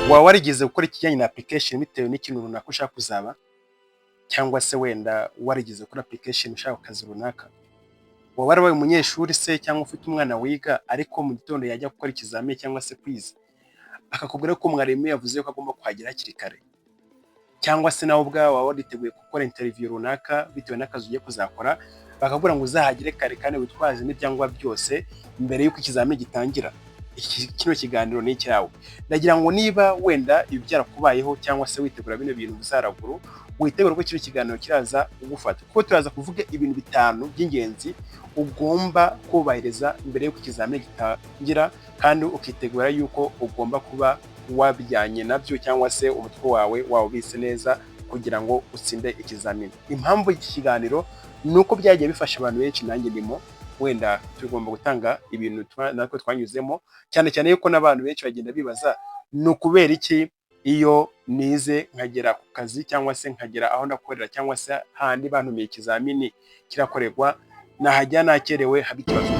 Waba warigeze gukora ikijyanye na application bitewe n'ikintu runaka ushaka kuzaba, cyangwa se wenda warigeze gukora application ushaka akazi runaka? Waba warabaye umunyeshuri se, cyangwa ufite umwana wiga, ariko mu gitondo yajya gukora ikizamini cyangwa se kwiza, akakubwira ko mwarimu yavuze ko agomba kuhagera hakiri kare? Cyangwa se nawe ubwawe waba wariteguye gukora interview runaka bitewe n'akazi ugiye kuzakora, bakakubwira ngo uzahagere kare kandi witwaze n'ibyangombwa byose mbere y'uko ikizamini gitangira? Kino kiganiro ni icyawe. Ndagira ngo niba wenda ibi byarakubayeho, cyangwa se witegura bino bintu haruguru, witegura ko kino kiganiro kiraza kugufata, kuko turaza kuvuga ibintu bitanu by'ingenzi ugomba kubahiriza mbere y'uko ikizamini gitangira, kandi ukitegura yuko ugomba kuba wabijyanye nabyo, cyangwa se umutwe wawe wawubitse neza kugira ngo utsinde ikizamini. Impamvu y'iki kiganiro ni uko byagiye bifasha abantu benshi, nanjye ndimo. Wenda tugomba gutanga ibintu natwe twanyuzemo, cyane cyane yuko n'abantu benshi bagenda bibaza: ni ukubera iki iyo nize nkagera ku kazi, cyangwa se nkagera aho ndakorera, cyangwa se handi bantumiye ikizamini kirakorerwa, nahajya nakerewe haba ikibazo?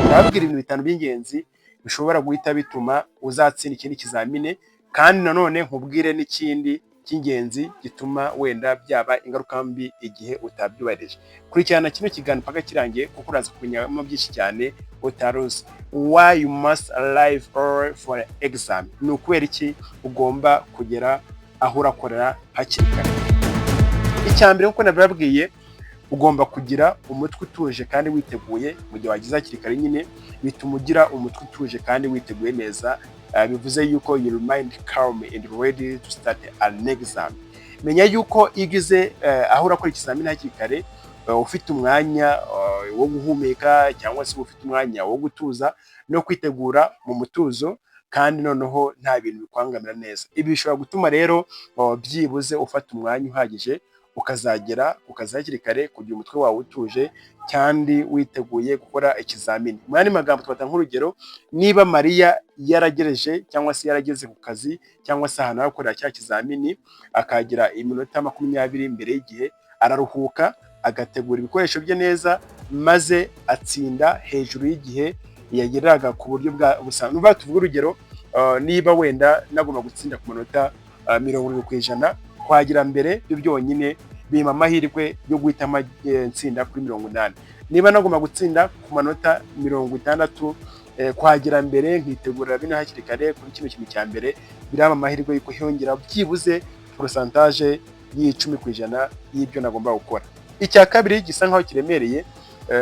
Ndababwira ibintu bitanu by'ingenzi bishobora guhita bituma uzatsinda ikindi kizamini, kandi nanone nkubwire n'ikindi cy'ingenzi gituma wenda byaba ingaruka mbi igihe utabyubahirije. Kurikirana kino kiganiro mpaka kirangiye, kuko uraza kumenyamo byinshi cyane utari uzi. Why you must arrive early for exam: ni ukubera iki ugomba kugera aho urakorera hakiri kare? Icya mbere, nk'uko nabibabwiye, ugomba kugira umutwe utuje kandi witeguye. Mu gihe wagize hakiri kare nyine, bituma ugira umutwe utuje kandi witeguye neza. Bivuze yuko your mind calm and ready to start an exam. Menya yuko iyo ugeze aho urakora ikizamini hakiri kare, ufite umwanya wo guhumeka, cyangwa se ufite umwanya wo gutuza no kwitegura mu mutuzo, kandi noneho nta bintu bikwangamira neza. Ibi bishobora gutuma rero byibuze ufata umwanya uhagije, ukazagera ku kazi hakiri kare kugira umutwe wawe utuje kandi witeguye gukora ikizamini. Mu yandi magambo, twafata nk'urugero: niba Mariya yaragereje cyangwa se yarageze ku kazi, cyangwa se ahantu akorera cya kizamini, akagira iminota 20 mbere y'igihe, araruhuka, agategura ibikoresho bye neza, maze atsinda hejuru y'igihe yageraga ku buryo bwa busanzwe. Tuvuge urugero, niba wenda nagomba gutsinda ku manota 70%, kuhagera mbere byo byonyine bimpa amahirwe yo guhitamo nsinda kuri 80. Niba nagomba gutsinda ku manota 60, kuhagera mbere nkitegurira bino hakiri kare kuri kino kintu cya mbere, birampa amahirwe yuko hiyongera byibuze pourcentage y'10% y'ibyo nagomba gukora. Icya kabiri gisa nkaho kiremereye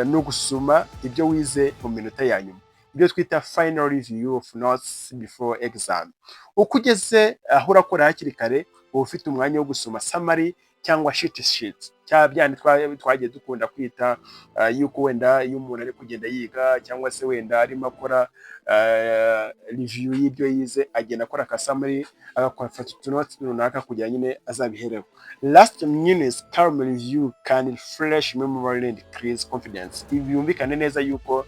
ni ugusoma ibyo wize mu minota ya nyuma, ibyo twita final review of notes before exam. Uko ugeze aho urakora hakiri kare, uba ufite umwanya wo gusoma summary cyangwa cheat sheet, cyangwa byandi twagiye dukunda kwita yuko wenda iyo umuntu ari kugenda yiga, cyangwa se wenda arimo akora review y'ibyo yize, agenda akora aka summary, agafata utu notes runaka kugira nyine azabihereho. Last minutes calm review can refresh memory and increase confidence. Ibi byumvikane neza yuko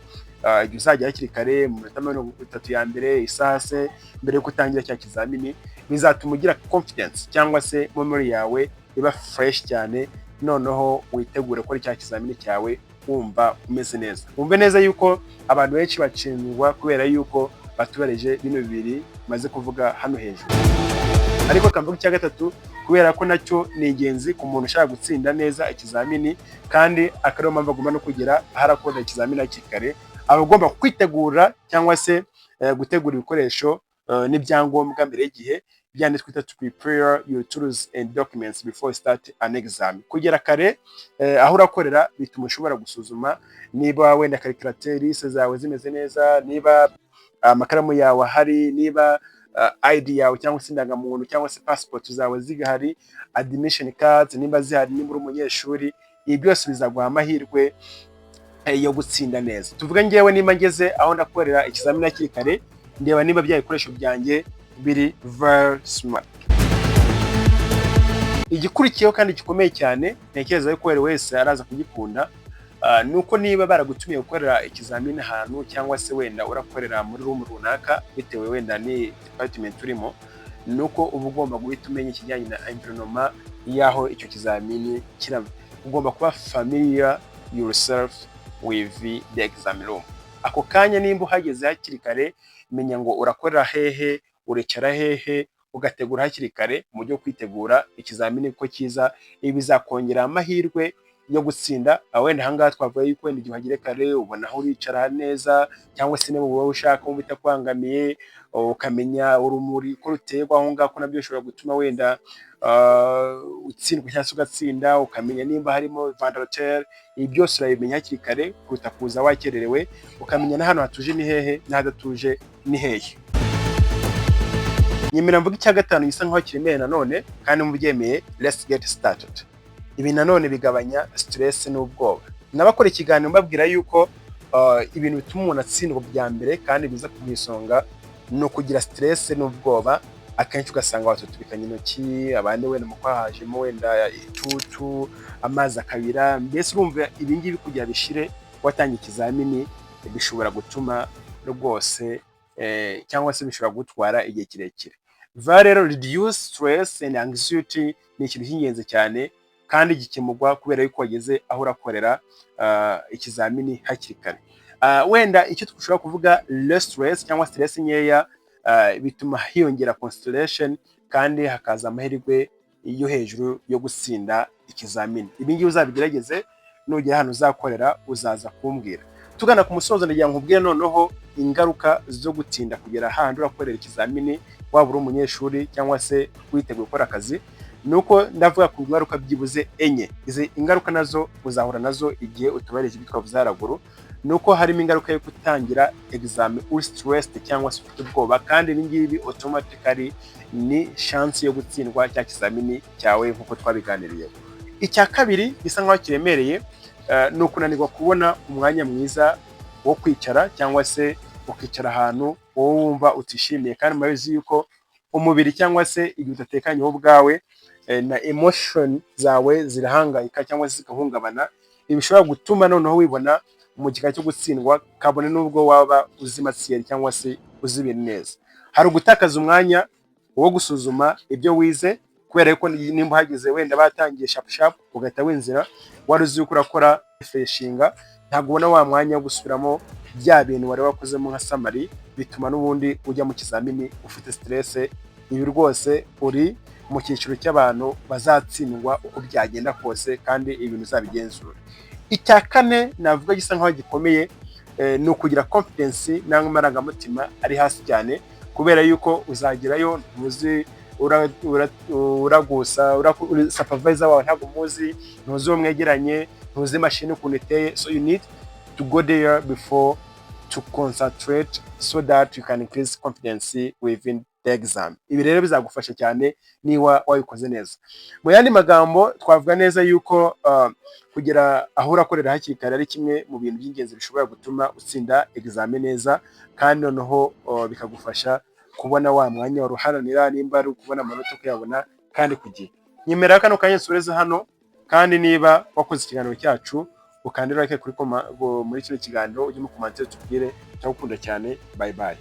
igihe uzajya hakiri kare mu minota 30 ya mbere, isaha se mbere yo gutangira cya kizamini, bizatuma ugira confidence, cyangwa se memory yawe iba fresh cyane, noneho witegure gukora cya kizamini cyawe wumva umeze neza. Wumve neza yuko abantu benshi batsindwa kubera yuko batubahirije bino bibiri maze kuvuga hano hejuru. Ariko kamvuga icya gatatu, kubera ko nacyo ni ingenzi ku muntu ushaka gutsinda neza ikizamini, kandi akaba ariyo mpamvu agomba no kugera aho arakorera ikizamini hakiri kare. Aba agomba kwitegura, cyangwa se gutegura ibikoresho n'ibyangombwa mbere y'igihe, byandi twita to prepare your tools and documents before start an exam. Kugera kare aho urakorera bituma ushobora gusuzuma niba wenda calculatrice zawe zimeze neza, niba amakaramu yawe ahari, niba ID yawe cyangwa se indangamuntu cyangwa se passport zawe zigahari, admission cards nimba zihari, niba uri umunyeshuri. Ibi byose bizaguha amahirwe yo gutsinda neza. Tuvuge ngewe niba ngeze aho ndakorera ikizamini hakiri kare, ndeba niba bya bikoresho byanjye biri very smart. Igikurikiyeho kandi gikomeye cyane, ntekereza yuko buri wese araza kugikunda, ni uko niba baragutumiye gukorera ikizamini ahantu, cyangwa se wenda urakorera muri room runaka bitewe wenda ni department urimo, ni uko uba ugomba guhita umenya ikijyanye na environment y'aho icyo kizamini kiraba. Ugomba kuba familiar yourself with the exam room. Ako kanya nimba uhageze hakiri kare, menya ngo urakorera hehe. Uricara hehe? Ugategura hakiri kare mu buryo bwo kwitegura ikizamini ko kiza. Ibi bizakongera amahirwe yo gutsinda. Wenda ahangaha twavuga yuko wenda igihe uhagere kare ubona aho uricara neza, cyangwa se niba wowe ushaka wumva itakubangamiye, ukamenya urumuri ko ruterwa aho ngaho, ko nabyo bishobora gutuma wenda utsindwa cyangwa se ugatsinda, ukamenya nimba harimo ventilateur. Ibi byose urabimenya hakiri kare kuruta kuza wakererewe, ukamenya n'ahantu hatuje ni hehe n'ahadatuje ni hehe. Nyemera mvuga icya gatanu gisa nkaho kiremereye nanone, kandi mubyemeye, let's get started. Ibi nanone bigabanya stress n'ubwoba. Nabakora ikiganiro mbabwira yuko ibintu bituma umuntu atsindwa bya mbere kandi biza ku isonga ni ukugira stress n'ubwoba. Akenshi ugasanga watutubikanye intoki, abandi wenda mu kwahajemo wenda itutu, amazi akabira. Mbese urumva ibi ngibi kugira bishire watangiye ikizamini bishobora gutuma rwose cyangwa se bishobora gutwara igihe kirekire. Va rero, reduce stress and anxiety ni ikintu cy'ingenzi cyane kandi gikemurwa kubera yuko wageze aho urakorera ikizamini hakiri kare. Wenda icyo dushobora kuvuga, less stress cyangwa stress nkeya bituma hiyongera concentration kandi hakaza amahirwe yo hejuru yo gutsinda ikizamini. Ibi ngibi uzabigerageze, nugera ahantu uzakorera uzaza kumbwira. Tugana ku musozo, ndagira ngo nkubwire noneho ingaruka zo gutinda kugera hahandi urakorera ikizamini, waba uri umunyeshuri cyangwa se witeguye gukora akazi. Ni uko ndavuga ku ngaruka byibuze enye. Izi ingaruka nazo uzahura nazo igihe utubahirije ibyo twavuze haruguru. Ni uko harimo ingaruka yo gutangira examen uri stressed cyangwa se ufite ubwoba, kandi ibi ngibi automatically ni chance yo gutsindwa cya kizamini cyawe nk'uko twabiganiriyeho. Icya kabiri gisa nkaho kiremereye ni ukunanirwa kubona umwanya mwiza wo kwicara, cyangwa se ukicara ahantu wowe wumva utishimiye. Kandi murabizi yuko umubiri cyangwa se igihe udatekanye wowe ubwawe na emotion zawe zirahangayika cyangwa se zigahungabana. Ibi bishobora gutuma noneho wibona mu gika cyo gutsindwa, kabone n'ubwo waba uzi matière cyangwa se uzi ibintu neza. Hari ugutakaza umwanya wo gusuzuma ibyo wize, kubera ko nimba uhageze wenda batangiye sharp sharp, ugahita winzira wari uzi yuko urakora refreshinga, ntabwo ubona wa mwanya wo gusubiramo bya bintu wari wakozemo nka summary. Bituma n'ubundi ujya mu kizamini ufite stress. Ibi rwose uri mu cyiciro cy'abantu bazatsindwa uko byagenda kose, kandi ibintu uzabigenzura. Icya kane navuga gisa nkaho gikomeye ni ukugira confidence nangwa amarangamutima ari hasi cyane, kubera yuko uzagerayo ntuzi uragusa supervisor wawe, ntabwo umuzi, ntuzi uwo mwegeranye, ntuzi imashini ukuntu iteye. So you need to go there before to concentrate so that you can increase confidence within the exam. Ibi rero bizagufasha cyane niba wabikoze neza. Mu yandi magambo, twavuga neza yuko kugera aho urakorera hakiri kare ari kimwe mu bintu by'ingenzi bishobora gutuma utsinda examen neza, kandi noneho bikagufasha kubona wa mwanya wari uharanira, nimba ari ukubona amanota ukayabona kandi ku gihe. Nyemera kano kanya nsoreze hano, kandi niba wakoze ikiganiro cyacu, ukande like kuri muri kino kiganiro, ujye mu commentaire tubwire. Turagukunda cyane. Bye bye.